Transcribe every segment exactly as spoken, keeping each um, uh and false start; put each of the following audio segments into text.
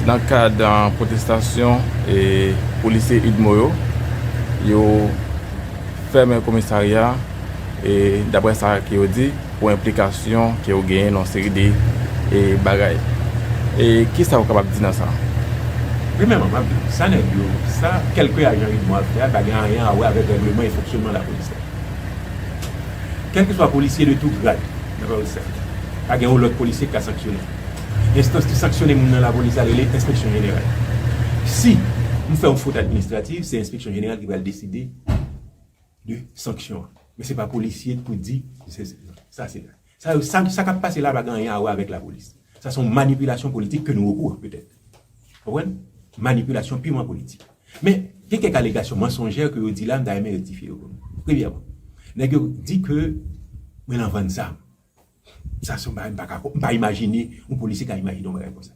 Nan kad, ah, pwotestasyon, e, polisye UDMO yo, yo fèmen komisarya, e, daprè sa ke yo di, pou enplikasyon ke yo genyen nan yon seri de, e, bagay. E kisa ou kapab di nan sa? Premyèman, m ap di w, sa nèg yo, sa kèlke ajan UDMO ap fè a, pa gen anyen a wè avèk règleman e fonksyonman lapolis la. Kèlkeswa polisye de tout grad nan lapolis la, pa gen yon lòt polisye ki ka sanksyone. Enstans ki sanksyone moun nan lapolis la rele enspeksyon jeneral. Si m fè yon fot administrativ, se enspeksyon jeneral ki pral deside de sanksyon an. Men se pa polisye pou di, se, se, sa se la. Sa, sa, sa k ap pase la pa gen anyen a wè avèk lapolis. Sa se yon manipilasyon politik ke nou okouran, petèt. Konprann? Manipilasyon piman politik. Men, gen kèk alegasyon mansonjè ke yo di la, m ta renmen rektifye yo pou nou. Premyèman, nèg yo di ke mwen nan vann zam. Sa se yon bagay m pa ka, m pa imajine, yon polisye ka imajine yon bagay konsa.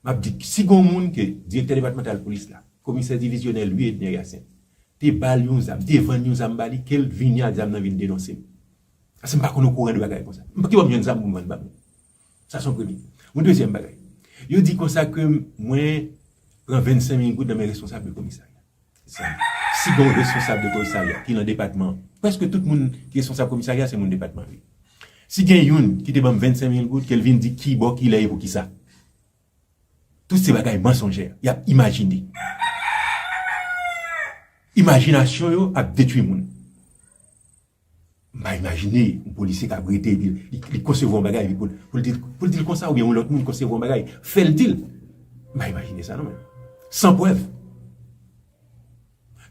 M ap di, si gen yon moun ke direktè depatmantal polis la, komisè divizyonèl Louis Edner Hyacinthe, te ba l yon zam, te vann yon zam ba li, ke l vini ak zam nan vin denonse m. Paske m pa konn okouran de bagay konsa. M pa ki bò m jwenn zam pou m vann ba moun. Sa se yon premye. Yon dezyèm bagay. Yo di konsa ke mwen pran vennsenk mil goud nan men responsab de komisarya. Zam. Si gen yon responsab de komisarya ki nan depatman, prèske tout moun ki responsab komisarya se moun depatman yo ye. Si gen youn ki te ban m vennsenk mil goud, ke l vin di kibò, kilè e poukisa. Tout se bagay mansonjè. Y ap imajine. Imajinasyon yo ap detwi moun. M pa imajine yon polisye k ap rete epi li, li konsevwa yon bagay epi pou, pou l di, pou l di l konsa oubyen yon lòt moun konsevwa yon bagay, fè l di l. M pa imajine sa non, men. San prèv.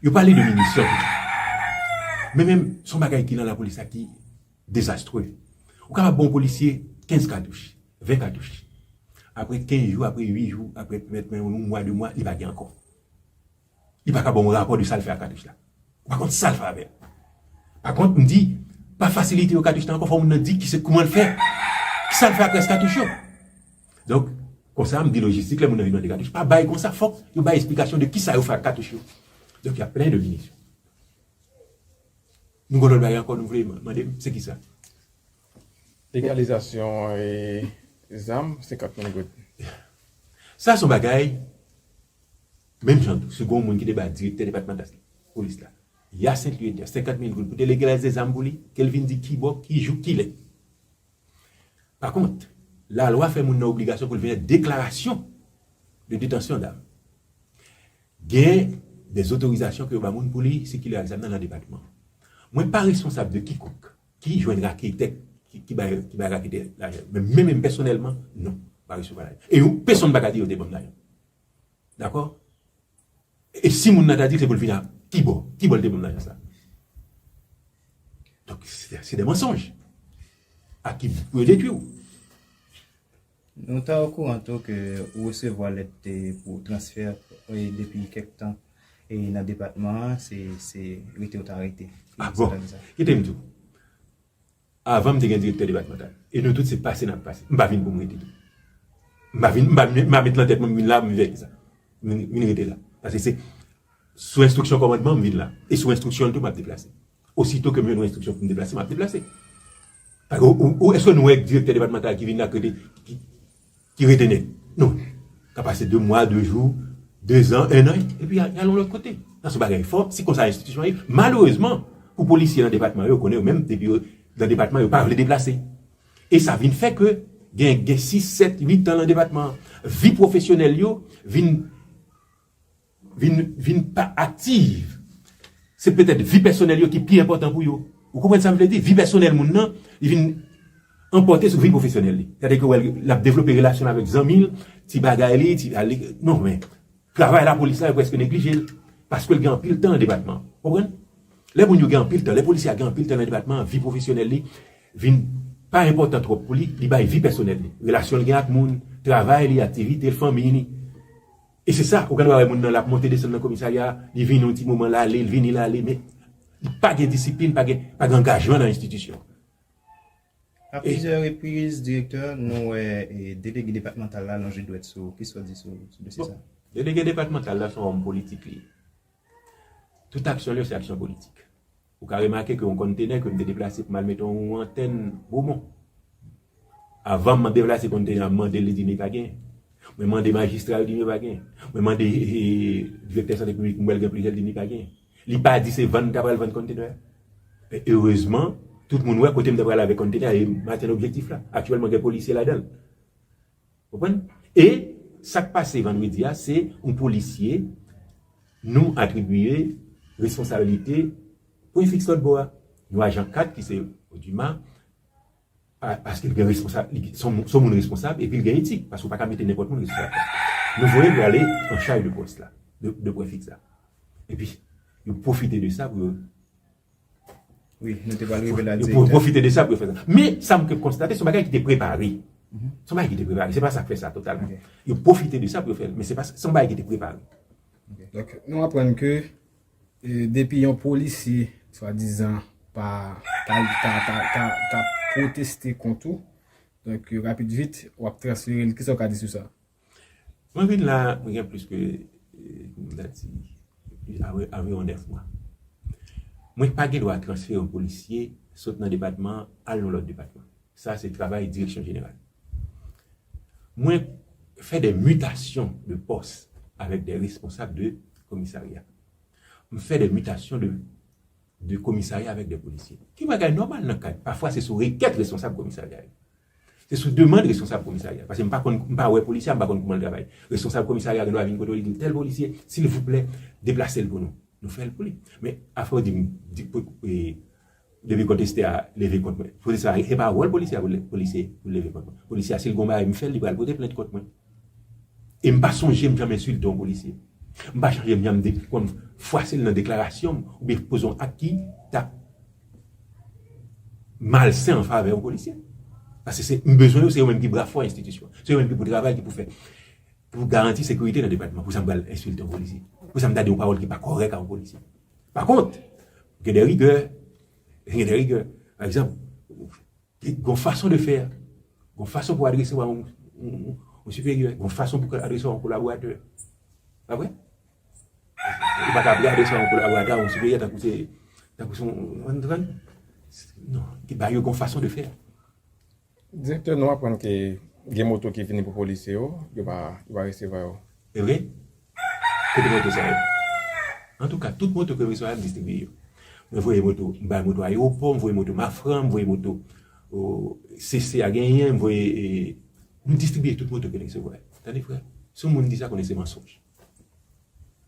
Yo pale de minisyon tou. Men menm, se yon bagay ki nan lapolis la ki dezastre. Ou kapab ba yon polisye kenz katouch, ven katouch. Apre kenz jou, apre uit jou, apre petèt menm yon mwa, de mwa, li pa gen ankò. Li pa ka ba w yon rapò de sa l fè ak katouch la. Ou pa konn sa l fè avè l. Pa kont, m di, pa fasilite yo katouch la ankò, fò moun nan di ki se kouman l fè, ki sa l fè ak rès katouch yo. Donk, konsa, m di lojistik, lè moun nan vin mande katouch, pa bay konsa, fòk yo bay esplikasyon de ki sa yo fè ak katouch yo. Donk, y a plen de minisyon. Nou gen lòt bagay ankò nou vle mande m, se ki sa? Legalizasyon, e, zam, senkant mil goud. Sa se yon bagay, menm jan tou, si gen yon moun ki te ba direktè depatmantal polis la, Hyacinthe Louis Edner, senkant mil goud pou te legalize zam pou li, ke l vin di ki bò, ki jou, ki lè. Pa kont, lalwa fè moun nan obligasyon pou l vin ak deklarasyon de detansyon dam. Gen de zotorizasyon ke yo ba moun pou li sikile ak zam nan nan depatman. Mwen pa responsab de kikonk ki jwenn raketè, ki, ki bay, ki bay raketè lajan. Men, men, men pèsonèlman, non, m pa resevwa lajan. E yo, pèsonn pa ka di yo te ban m lajan. Dakò? E si moun nan ta di l se pou l vin a kibò, kibò l te ban m lajan sa? Donk, se, se de mansonj. A ki bi pou yo detwi w? Nou ta okouran tou ke ou resevwa lèt, e, pou transfè, e, depi kèk tan, e, nan depatman an, se, se rete ou ta rete. Ah bon? Kite m di w. Avan m te gen direktè depatmantal. E nou tout se pase n ap pase. M pa vin pou m rete tou. M pa vin, m pa, m pa met nan tèt mwen m vin la, m vin fè sa. M vin, vin rete la. Paske se sou enstriksyon kòmandman m vin la. E sou enstriksyon l tou m ap deplase. Osito ke m jwenn yon enstriksyon pou m deplase, m ap deplase. Paske ou, ou, ou, èske nou wè direktè depatmantal ki vin la, ki rete, ki, ki rete nèt? Non. Ka pase de mwa, de jou, de zan, en an, epi y al yon lòt kote. Sa se yon bagay fò, se konsa enstitisyon an ye. Malerezman, pou polisye nan depatman yo, konnen yo menm, depi yo nan depatman, yo pa vle deplase. E sa vin fè ke gen, gen sis, sèt, uit an nan depatman an. Vi pwofesyonèl yo vin vin, vin pa aktiv. Se petèt vi pèsonèl yo ki pi enpòtan pou yo. Ou konprann sa m vle di? Vi pèsonèl moun nan, li vin anpòte sou vi pwofesyonèl li. Sètadi ke w wè l, l ap devlope relasyon l avèk zanmi l, ti bagay li, ti, ale, non, men travay lapolis la, yo prèske neglije l. Paske l gen anpil tan nan depatman. Konprann? Lè moun yo gen anpil tan, lè polisye a gen anpil tan nan depatman an, vi pwofesyonèl li vin pa enpòtan twòp pou li, li bay vi pèsonèl li. Relasyon l gen ak moun, travay li, aktivite l, fanmi li. E se sa, ou konn wè moun nan l ap monte desann nan komisarya, li vini yon ti moman l ale, l vini l ale, men li pa gen disiplin, pa gen, pa gen angajman nan enstitisyon. A plizyè repriz, direktè, nou wè, e, delege depatmantal la lonje dwèt sou ou. Kisa w di sou, sou dosye sa? Bon, delege depatmantal la se yon òm politik li ye. Tout aksyon l yo se aksyon politik. Ou ka remake ke yon konntenè ke m te deplase pou m al mete yon antèn Bomon. Avan m deplase konntenè a, m mande l, li di m li pa genyen. Mwen mande majistra, yo di m yo pa gen. Mwen mande, e, direktè sante piblik, m wè l gen plizyè, l di m li pa gen. Li pa di se vann m ta pral vann kontenè a. E erezman, tout moun wè kote m ta pral avèk kontenè a, e m atenn objektif la. Aktyèlman, gen polisye ladan l. Konprann? E sa k pase vandredi a, se yon polisye nou atribiye responsablite pwen fiks lòt bò a. Yon ajan kat ki se Oduma, pa, paske l gen responsab, li, son, son moun responsab, epi l gen etik, paske w pa ka mete nenpòt moun responsab. Nou voye l prale an chaj de pòs la, de, de pwen fiks la. Epi, yo pwofite de sa pou yo Wi, nou te pral rive la yo direktè. Pwofite de sa pou yo fè sa. Men sa m ke konstate, se yon bagay ki te prepare. Se yon bagay ki te prepare. Se pa sa k fè sa totalman. Yo pwofite de sa pou yo fè l. Men se pa, se yon bagay ki te prepare. Donk, nou aprann ke e, depi yon polisye, swadizan, pa, ta, ta, ta, ta, ta pwoteste kont ou, donk, rapid vit, w ap transfere l. Kisa w ka di sou sa? Mwen vin la, mwen gen plis ke, e, kòman ta di, anviwon nèf mwa. Mwen pa gen dwa transfere yon polisye sot nan depatman an al nan lòt depatman. Sa se travay direksyon jeneral. Mwen fè de mitasyon de pòs avèk de responsab de komisarya. M fè de mitasyon de, de komisarya avèk de polisye. Ki bagay nòmal nan kad. Pafwa se sou rekèt responsab komisarya yo. Se sou demann responsab komisarya. Paske m pa konn, m pa wè polisye a, m pa konn kòman l travay. Responsab komisarya gen dwa vin kote w, li di m, tèl polisye, silvouplè, deplase l pou nou. Nou fè l pou li. Men afè w di m, di, pou, e, depi kontestè a leve kont mwen. Polisye a, se pa wòl polisye a pou le- polisye pou leve kont mwen. Polisye a, si l gon bagay m fè l, li pral pote plent kont mwen. E m pa sonje m janm ensilte yon polisye. M pa sonje m janm de, konn fwase l nan deklarasyon m oubyen poze yon ak ki t ap malsen an favè yon polisye. Paske se, m bezwen yo, se yo menm ki bra fò enstitisyon. Se yo menm ki pou travay, ki pou fè, pou garanti sekirite nan depatman. Pou sa m pral ensilte yon polisye. Pou sa m ta di yon pawòl ki pa kòrèk a yon polisye. Pa kont, gen de rigè, gen de rigè. Pa egzanp, gon fason de fè, gon fason pou adrese w a yon, yon, yon siperyè, gon fason pou adrese w a yon kolaboratè. Pa vre? Ou pa ka adrese w a yon kolaboratè, a yon siperyè, tankou se, tankou se yon, yon, yon, non, ki ba yo gon fason de fè. Direktè, nou aprann ke gen moto ki vini pou polisye yo, yo pa, yo pa resevwa yo. E vre? Kote moto sa yo? Antouka, tout moto ke m resevwa, m distribye yo. Mwen voye moto, m bay moto ayewopò, m voye moto Mafran, m voye moto, o, C C a genyen, m voye, e, m distribye tout moto ke n resevwa. Tande, frè, si yon moun di sa, konnen se mansonj.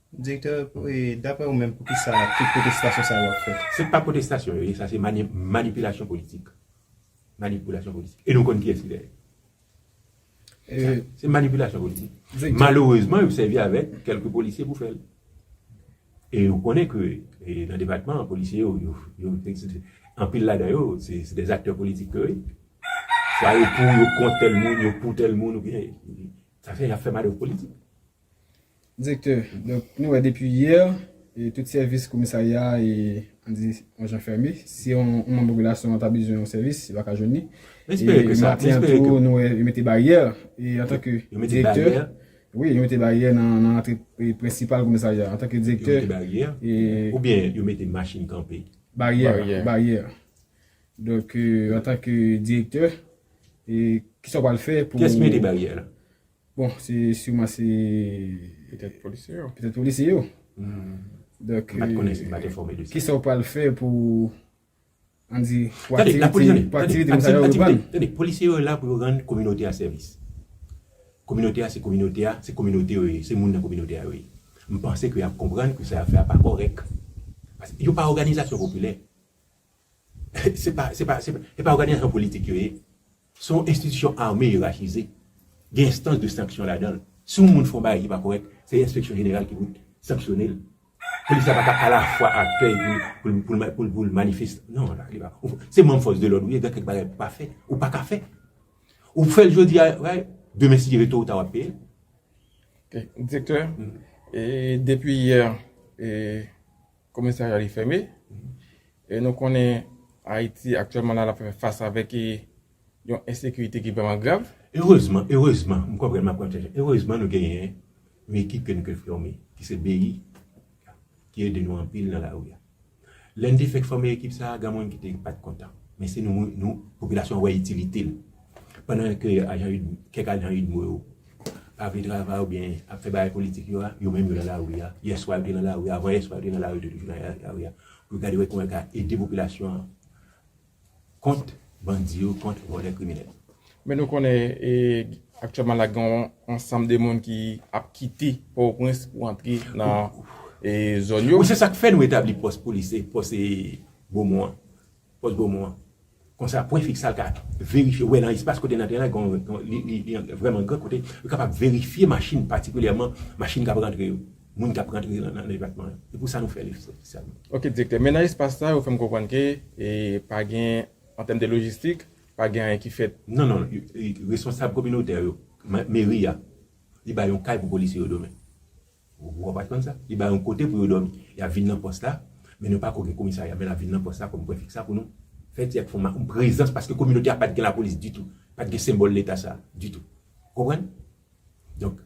Direktè, e, daprè ou menm, poukisa tout pwotestasyon sa yo ap fèt? Se pa pwotestasyon yo ye, sa se mani-, manipilasyon politik. Manipilasyon politik. E nou konn kiyès ki dèyè. Se manipilasyon politik. Malerezman, yo sèvi avèk kèlke polisye pou fè l. E ou konnen ke, e, nan depatman an, polisye yo, yo, yo, anpil ladan yo, se, se de aktè politik ke yo ye. Swa yo pou, yo kont tèl moun, yo pou tèl moun, oubyen, sa fè, y ap fè manèv politik. Direktè, donk, nou wè depi yè, e, tout sèvis komisarya a, e, ann di, yon jan fèmen. Si yon, yon manm popilasyon an ta bezwen yon sèvis, li pa ka jwenn li. E maten an tou, nou wè, yo mete baryè. E antanke direktè, wi, yo mete baryè nan, nan rantre, e, prensipal komisarya a. Antanke direktè, e, oubyen yo mete machin kanpe. Baryè, baryè. Donk, e, antanke direktè, e, kisa w pral fè pou... Kiyès mete baryè la? Bon, se siman se... Petèt polisye yo. Petèt polisye yo. Donk, kisa w pral fè pou, ann di, pou aktivite, pou aktivite komisarya yo reprann? Tande, polisye yo la pou yo rann kominote a sèvis. Kominote a se kominote a, se kominote yo ye, se moun nan kominote a yo ye. M panse ke y ap konprann ke sa y ap fè a pa kòrèk. Paske yo pa òganizasyon popilè. Se pa, se pa, se pa, se pa òganizasyon politik yo ye. Se yon enstitisyon ame, yerachize. Gen enstans de sanksyon ladan l. Si yon moun fè yon bagay ki pa kòrèk, se enspeksyon jeneral ki pou sanksyone l. Polis la pa ka alafwa aktè epi pou, pou, pou, pou, pou l manifeste. Non, la, li pa. Se manm fòs de lòd ou ye, gen kèk bagay ou pa fè, ou pa ka fè. Ou fè l jodi a, demen si Dye vle, to ou ta w ap peye l. Ok, direktè, e depi yè, e komisarya li fèmen. E nou konnen Ayiti aktyèlman la, l ap fè fas avèk, e, yon ensekirite ki vrèman grav. Erezman, erezman, m konprann, m ap konprann. Erezman, nou genyen yon ekip ke nou ke fòme, ki se B I, ki ede nou anpil nan lari a. Lè n te fèk fòme ekip sa a, gen moun ki te pa t kontan. Men se nou, nou, popilasyon an wè itilite l. Pandan ke ajan Ud-, kèk ajan UDMO yo pa vle travay oubyen ap fè bagay politik yo a, yo menm yo nan lari a. Yèswa yo te nan lari a, avan yèswa yo te nan lari, yo te toujou nan lari a. Pou yo gade wè kòman yo ka ede popilasyon an kont bandi yo, kont vòlè kriminèl. Men nou konnen, e, aktyèlman la, gen yon ansanm de moun ki ap kite Pòtoprens pou antre nan, e, zòn yo. Wi, se sa k fè nou etabli pòs polis, e, pòs, e, Bomon an. Pòs Bomon an. Konsa, pwen fiks la, l ka verifye, wè nan espas kote n antre la, gon, gon, li, li, li vrèman gran kote, yo kapab verifye machin, patikilyèman machin k ap rantre yo, moun k ap rantre nan, nan depatman an. Se pou sa nou fè li espesyalman. Ok, direktè, men nan espas sa, yo fè m konprann ke, e, pa gen, an tèm de lojistik, pa gen anyen ki fèt. Non, non, e, e, responsab kominotè yo, ma- meri a, li bay yon kay pou polisye yo dòmi. Ou, ou pa t konn sa? Li bay yon kote pou yo dòmi. Y ap vin nan pòs la, men nou pako gen komisarya, men n ap vin nan pòs la kòm pwen fiks la pou nou fè ti ak fon ma- prezans, paske kominote a pa t gen lapolis ditou, pa t gen senbòl Leta sa ditou. Ou konprann? Donk,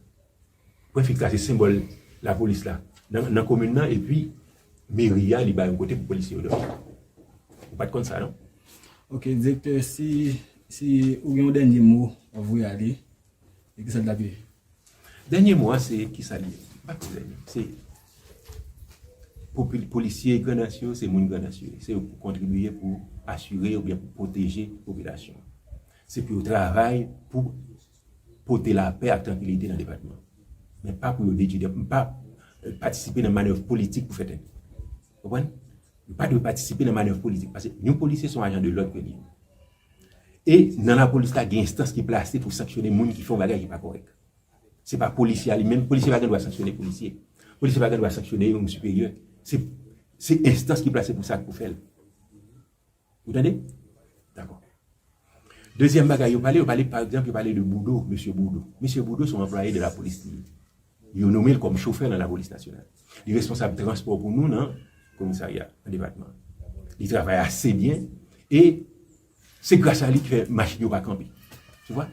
pwen fiks la se senbòl lapolis la nan, nan komin nan, epi meri a, li bay yon kote pou polisye yo dòmi. Ou pa t konn sa, non? Ok, direktè, si, si ou gen yon dènye mo w ap voye ale, e kisa l t ap ye? Dènye mo a, se kisa l ye? M pa t konnen. Se popi- polisye Grandans yo, se moun Grandans yo ye. Se yo pou kontribiye pou asire oubyen pou pwoteje popilasyon an. Se pou yo travay pou pote lapè ak trankilite nan depatman an. Men pa pou yo detwi, pa, eh, patisipe nan manèv politik pou fè tenten. Konprann? Yo pa dwe patisipe nan manèv politik, paske yon polisye se yon ajan de lòd ke li ye. E nan lapolis la, gen enstans ki plase pou sanksyone moun ki fè yon bagay ki pa kòrèk. Se pa polisye a li menm, polisye pa gen dwa sanksyone polisye. Polisye pa gen dwa sanksyone yon siperyè. Se, se enstans ki plase pou sa k pou fè l. Ou tande? Dakò. Dezyèm bagay yo pale, yo pale, pa egzanp, yo pale de Boudou, mesye Boudou. Mesye Boudou se yon anplwaye de lapolis li ye. Yo nome l kòm chofè nan lapolis nasyonal. Li responsab transpò pou nou nan komisarya, nan depatman. Li travay ase byen e se gras a li ki fè machin yo pa kanpe. Tu vois?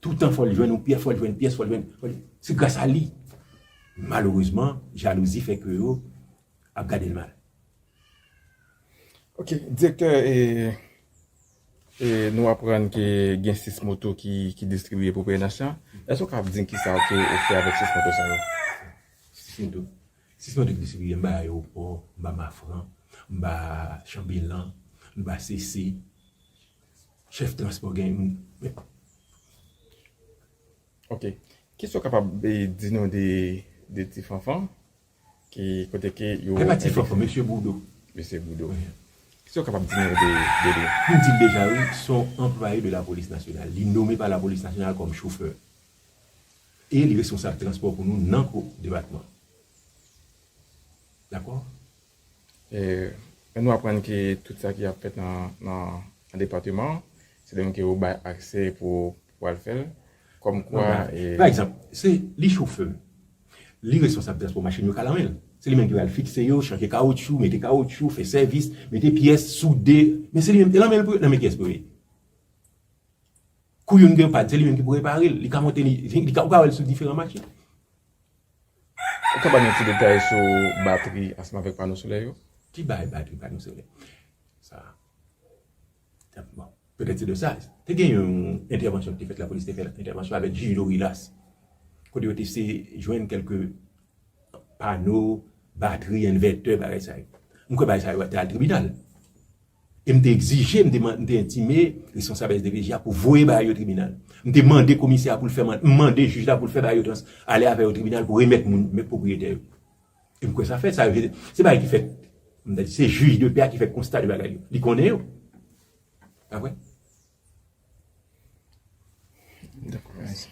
Toutan fò l jwenn yon pyès, fò l jwenn pyès, fò l jwenn, fò l, se gras a li. Malerezman, jalouzi fè ke yo ap gade l mal. Ok, direktè, e, e nou aprann ke gen sis moto ki, ki distribiye pou P N H lan. Èske w kapab di n kisa w te, ou fè avèk sis moto sa yo? Sis moto. Sis moto ki distribiye, m ba Ayewopò, m ba Mafran, m ba Chanbelan, m ba Sese. Chèf transpò gen, men Ok. Kisa w kapab, e, di nou de, de Ti Fanfan? Ki kote ke yo E pa Ti Fanfan, mesye Boudou. Mesye Boudou. Wi. Kisa w kapab di nou de, de li? M di l deja, wi, se yon anplwaye de lapolis nasyonal. Li nome pa lapolis nasyonal kòm chofè. E li responsab transpò pou nou nan ko- depatman. Dakò? E, men nou aprann ke tout sa ki ap fèt nan, nan, nan depatman an, se de moun ke yo bay aksè pou, pou al fè l. Kòmkwa, Non, pa- e, pa egzanp, se li chofè. Li responsab transpò machin yo ka nan men l. Se li menm ki pral fikse yo, chanje kawotchou, mete kawotchou, fè sèvis, mete pyès, soude. Men se li menm, e nan men l pou, nan men kiyès pou ye? Kou youn gen pàn, se li menm ki pou repare l. Li ka monte, li, li ka, ou ka wè l sou diferan machin. Ou ka ban nou ti detay sou batri ansanm avèk pano solè yo? Ki bay batri, pano solè? Sa. Bon, petèt se de sa. Te gen yon entèvansyon ki te fèt, lapolis te fè entèvansyon avèk jij Dorilas. Kote yo te se jwenn kèlke pano, batri, envètè, bagay sa yo. M kwè bagay sa yo te al tribinal. E m te egzije, m te, man- m te entime responsab S D P J a pou voye bagay yo tribinal. M te mande komisè a pou l fè man- m mande jij la pou l fè bagay yo trans- ale avè yo tribinal pou remèt moun, men pwopriyetè yo. E m kwè sa fèt, sa yo, se bagay ki fèt, m ta di, se jij de pè a ki fè konsta de bagay yo. Li konnen yo. Apre? Dakò, mèsi.